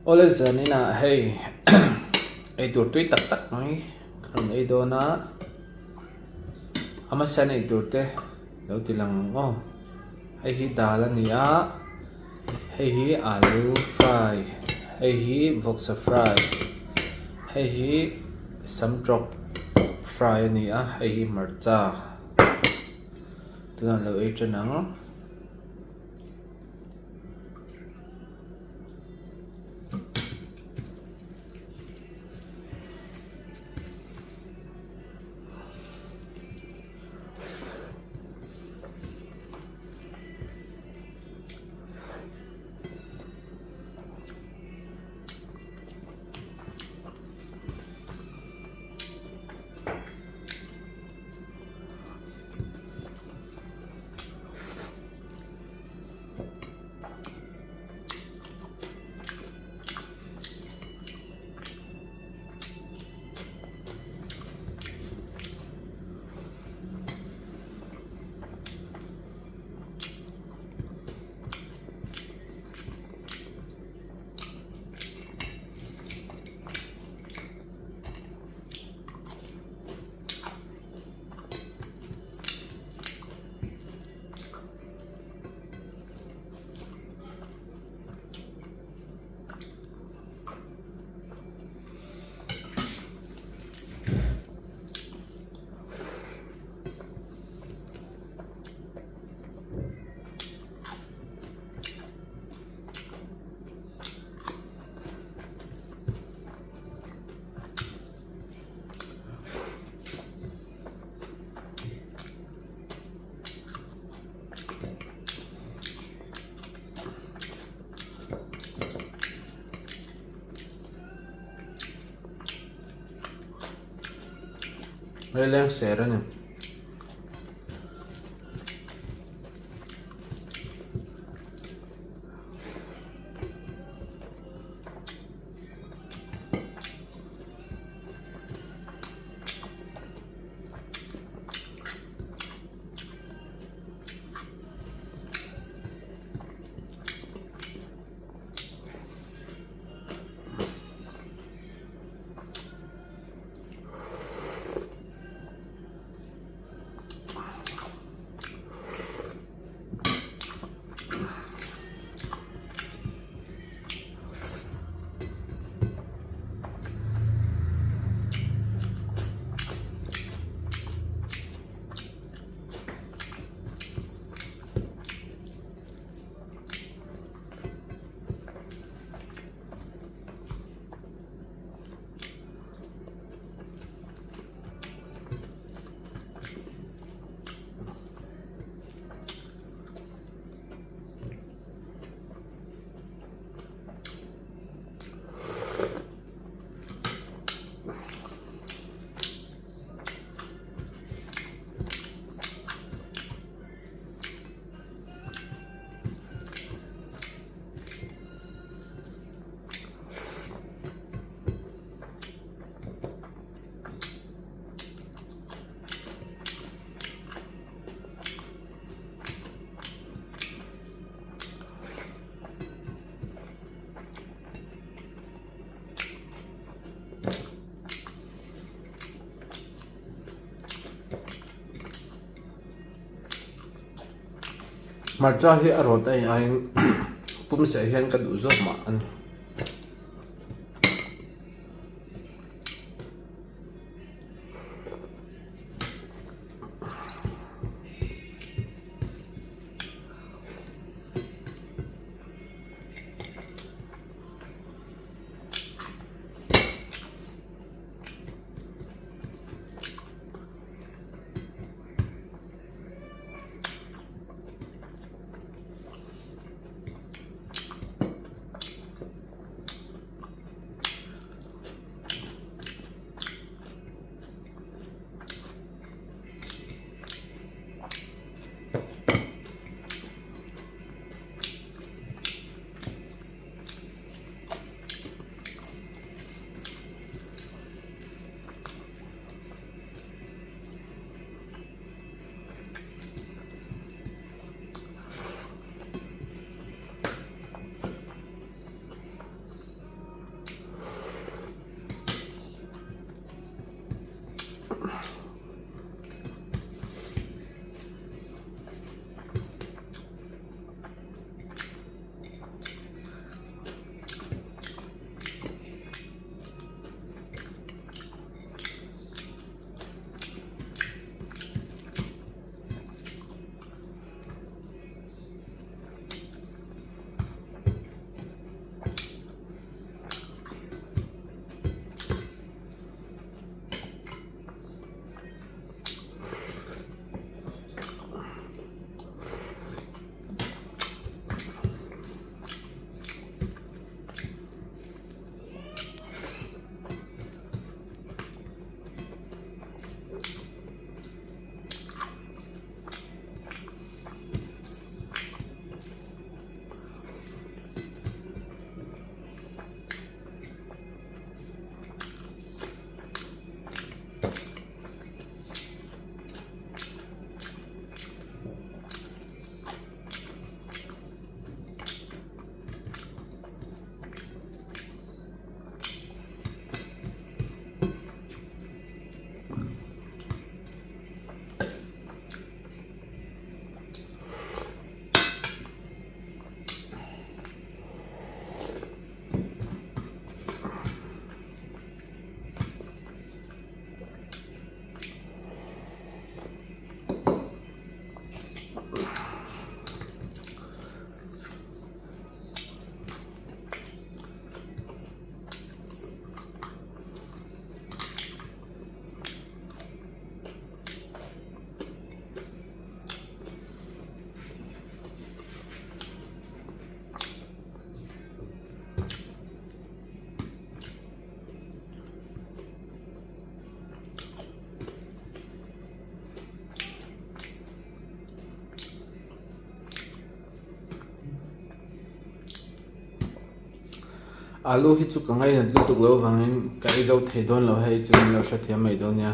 Awle zaninah hei eitur tui tak tak mai ka rawn ei dawn a, a hmasa in eitur te lo ti lang ang aw, hei hi dal a ni a, hei hi alu fry, hei hi vawksa fry, hei hi samtawk fry a ni a, hei hi hmarcha tunah lo ei tan ang. Hei leng ser a ni. Hmarcha hi a rawt a inaiin pum seh hian ka duh zawk mah a ni. Alu hi chu ka ngainat lutuk loh avangin ka ei zo thei dawn lo hei chu min lo hrethiam mai dawn nia.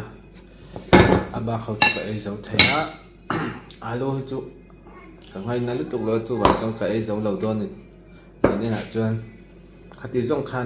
A bak ho chu ka ei zo thei a, alu hi chu ka ngaina lutuk lo a chuvang chuan ka ei zo lo dawn a ni. Zan inah chuan khati zawng khan.